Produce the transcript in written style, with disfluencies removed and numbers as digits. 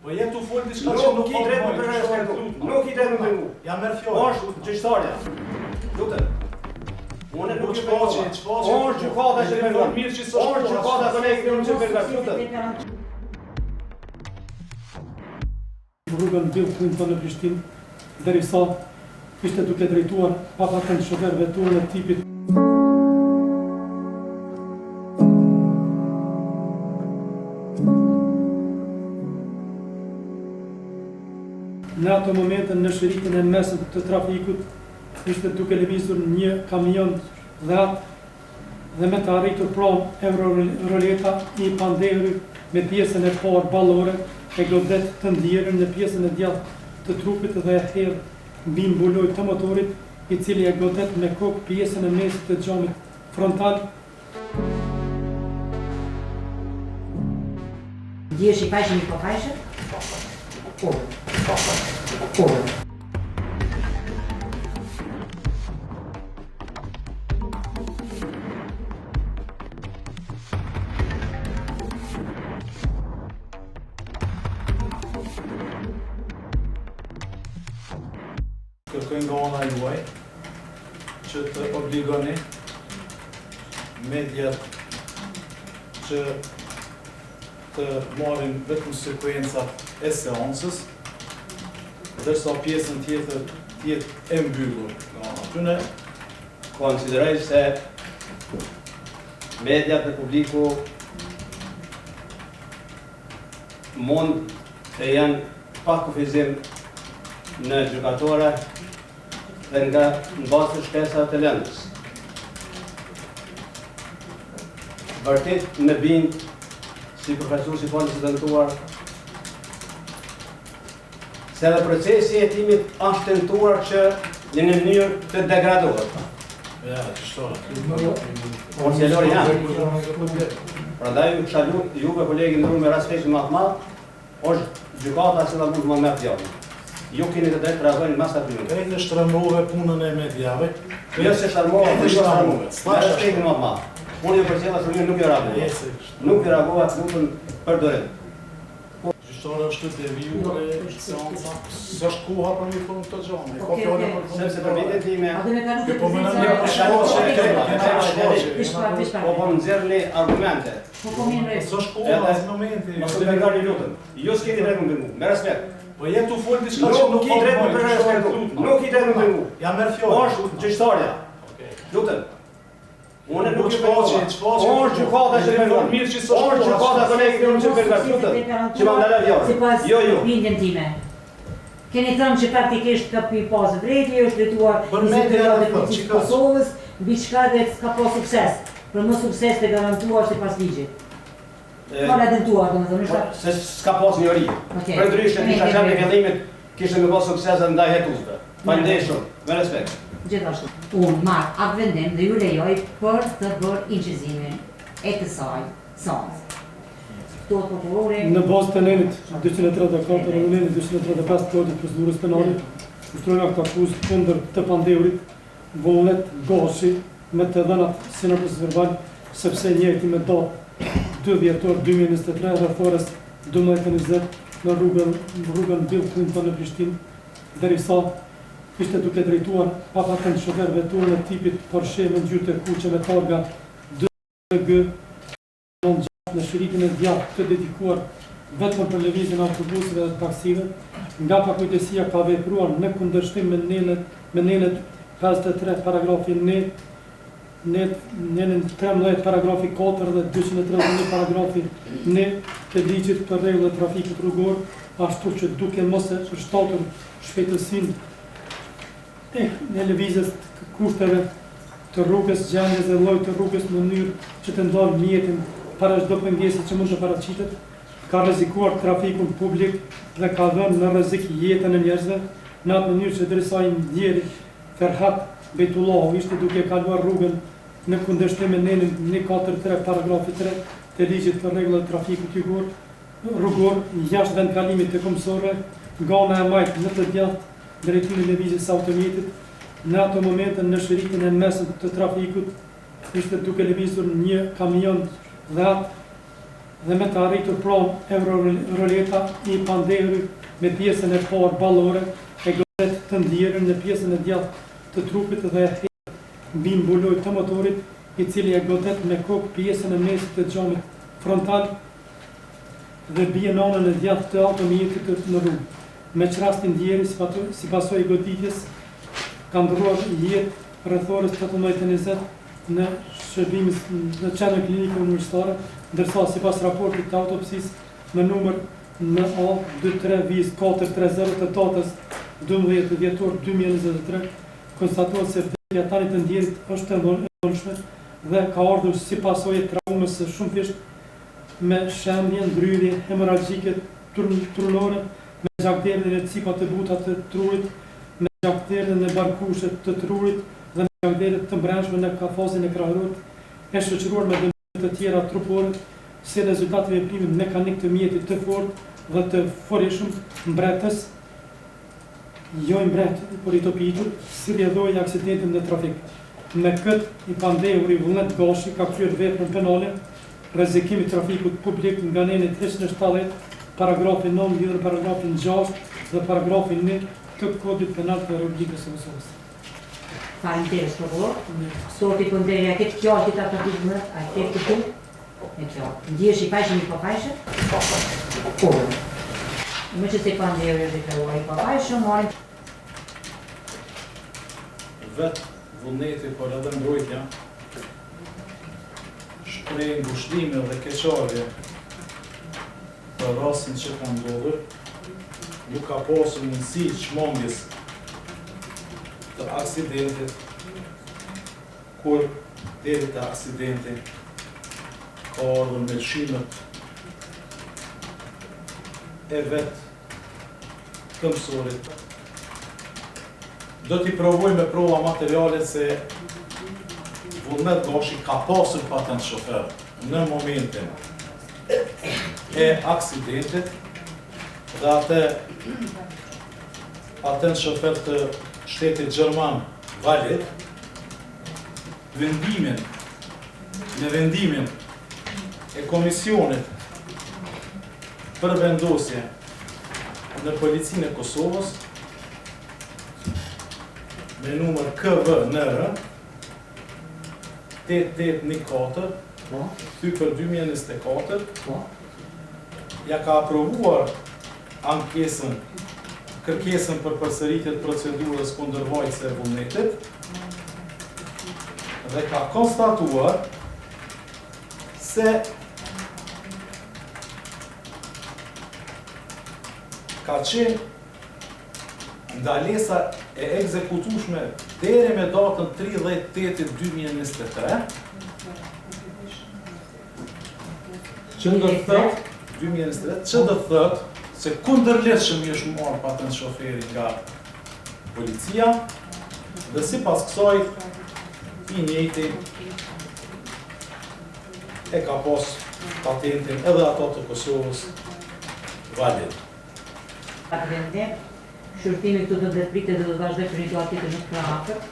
Po je tu fol diçka që Nuk ki drejtë me respektu. Nuk ki drejtë me pengu. Ja merr fjalën. Është gjyqtarja. Lutem. Unë nuk Po ju çfarë pengova. që- çfarë që- Është gjykata që E pengon. mirë që s'është Është koha, gjykata kolegi unë që pengon. Lutem. Rrugën Bill Clinton në Prishtinë, derisa ishte duke drejtuar pa patent shofer veturën e tipit Në ato momente në shiritin e mesëm të trafikut ishte duke lëvizur një kamion dhe atë dhe me të arritur pranë Euroroleta i pandehuri me pjesën e parë ballore e godet të ndjerin në pjesën e djathtë të trupit dhe e hedh mbi mbulojë të motorit, i cili e godet me kokë pjesën e mesit të xhamit frontal. Ndihesh i fajshëm i pafajshëm? Po. Po. Kërkoj nga ana juaj që të obligoni mediat që të marrin vetëm sekuencat e seancës, ndërsa pjesën tjetër të jetë e mbyllur nga ana tyre. Konsideroj se mediat dhe publiku mund të jenë pa kufizim në gjykatore dhe nga në bazë të shkresave të lëndës. Vërtet më bind si përfaqësues i palës së dëmtuar se edhe procesi i hetimit është tentuar që në një mënyrë të degradohet. Ja, çfarë? Por si lori janë. Prandaj ju kisha lut juve kolegë nderuar me respektin më të madh, është gjykata e cila mund të më merr fjalën. Ju keni të drejtë të reagoni mas aty minutë. Krejt e shtrembove punën e mediave. Jo se shtrembova, po jo shtrembova. S'ka Me respektin më të madh. Unë ju përcjella se ju nuk ju reagova. Jese kështu. Nuk ju reagova, të lutem për durim. Gjyqtare është devijuar e seanca. S'është koha për mi thonë këto gjëra. Ka Okej, fjalën okej. për fund. Sepse për veten time A do me kalu Jo, po më prezenca- në një shkoqe, kena shkoqe. Vish pak, vish pak. po po më nxjerrni argumente. Po po mirë rregull. S'është koha Edhe- as momenti. Mos u pengoni lutem. Ju s'keni drejtë me pengu. Me respekt. Po je tu fol diçka që Nuk nuk ki ka drejtë me të bëjë, respektu. Nuk ki drejtë me pengu. Ja merr fjalën. Është gjyqtarja. Okej. Lutem. Unë Po nuk ju çfarë pengova. që- çfarë që- Është gjykata që E pengon. mirë që s'është Është koha, gjykata kolegi unë që pengon. Lutem. Që ma ndaloj fjalën. Sipas Jo, jo. bindjen time. Keni thënë që praktikisht ka pi pas drejti, është drejtuar Për media inspektoratit dhe të thotë, policisë që ka- Kosovës, mbi çka dhe s'ka pas sukses. Për mos sukses të garantuar sipas ligjit. E, Pa la tentuar, domethënë, po, është Se s'ka pas njëri. Okej. Për ndryshe Okej, kisha okej, qenë në okej. fillimit kishte me pas sukses edhe ndaj hetuesve. Faleminderit shumë. Me respekt. Gjithashtu, unë marr atë vendim dhe ju lejoj për të bërë incizimin e kësaj seance. Këto prokurori Në bazë të nenit 234 dhe nenit 235 të Kodit Procedurës Penale, ushtrojnë aktakuzë kundër të pandehurit Vullnet Gashi me të dhënat si në proces verbal, sepse njëjti me datë 2 dhjetor 2023 rreth orës 12:20 në rrugën në rrugën Bill Clinton në Prishtinë, derisa ishte duke drejtuar pa patent shofer veturën e tipit Porsche me ngjyrë të kuqe me targa 2G 96 në shiritin e djathtë të dedikuar vetëm për lëvizjen e autobusëve dhe taksive, nga pakujdesia ka vepruar në kundërshtim me nenet me nenet 53 paragrafi 1, net, nenin 13 paragrafi 4 dhe 231 paragrafi 1 të ligjit për rregullat e trafikut rrugor, ashtu që duke mos e përshtatur shpejtësinë e në lëvizjes të kushteve të rrugës, gjendjes dhe llojit të rrugës në mënyrë që të ndalë mjetin para çdo pengese që mund të paraqitet, ka rrezikuar trafikun publik dhe ka vënë në rrezik jetën e njerëzve, në atë mënyrë që derisa i ndjeri Ferhat Bejtullahu ishte duke kaluar rrugën në kundërshtim me nenin 143 paragrafi 3 të ligjit për rregullat e trafikut jugor, rrugor jashtë vendkalimit të këmbësorëve, nga ana e majtë në të djathtë, drejtimin e lëvizjes së automjetit, në ato momente në shiritin e mesëm të trafikut ishte duke lëvizur një kamion dhe atë dhe me të arritur pranë Euroroleta i pandehuri me pjesën e parë ballore e godet të ndjerin në pjesën e djathtë të trupit dhe e hedh mbi mbulojë të motorit, i cili e godet me kokë pjesën e mesit të xhamit frontal dhe bie në anën e djathtë të automjetit në rrugë, me ç'rast i ndjeri si pasojë e goditjes ka ndërruar jetë rreth orës 18:20 në shërbimin në Qendrën Klinike Universitare, ndërsa sipas raportit të autopsisë me numër NA 23 vizë 430 të datës 12 dhjetor 2023 konstatohet se vdekja e tani të ndjerit është e dhunshme dhe ka ardhur si pasojë e traumës së shumëfishtë me shembje, ndrydhje hemorragjike trunore, me gjakderdhje në cipa të buta të trurit, me gjakderdhje në barkushe të trurit dhe me gjakderdhje të brendshme në kafazin e kraharorit, e shoqëruar me dëmtime të tjera trupore si rezultat i veprimit mekanik të mjetit të fortë dhe të furishëm mbrethës, jo i mprehtë, por i topitur, si rrjedhojë e aksidentit në trafik. Me këtë, i pandehuri Vullnet Gashi ka kryer veprën penale Rrezikim i trafikut publik nga neni 370, paragrafi 9 lidhur me paragrafin 6 dhe paragrafin 1 të Kodit Penal të Republikës së Kosovës. Faleminderit prokuror. Zoti Konderi, a ke të fjalë ti ta të Vullnet, a ke këtu? Me fjalë. Ndihesh i fajshëm i pafajshëm? Po. Po. Meqë i pandehuri është deklaruar i pafajshëm, marrim Vetë Vullneti, por edhe mbrojtja, shpreh ngushëllime dhe keqardhje për rastin që ka ndodhur, nuk ka pasur mundësi shmangjes të aksidentit, kur deri te aksidenti ka ardhur me lëshimet e vetë këmbësorit. Do t'i provoj me prova materiale se Vullnet Gashi ka pasur patent shofer në momentin e aksidentit dhe atë patent shofer të shtetit gjerman valid, vendimin, me vendimin e komisionit për vendosje në Policinë e Kosovës me numër KVNR 8814 po. thyper 2024 po. ja ka aprovuar ankesën kërkesën për përsëritje të procedurës kundërvajtëse e Vullnetit dhe ka konstatuar se ka qenë ndalesa e ekzekutueshme deri me datën 30.8.2023 që do të thotë 2023, që do të thotë se kundërligjshëm i është marrë patent shoferi nga policia dhe sipas kësaj i njëjti e ka pas patentin edhe ato të Kosovës valid. Atë vendim, shqyrtimi këtu do të pritet dhe do të vazhdoj për një datë tjetër nuk të afërt.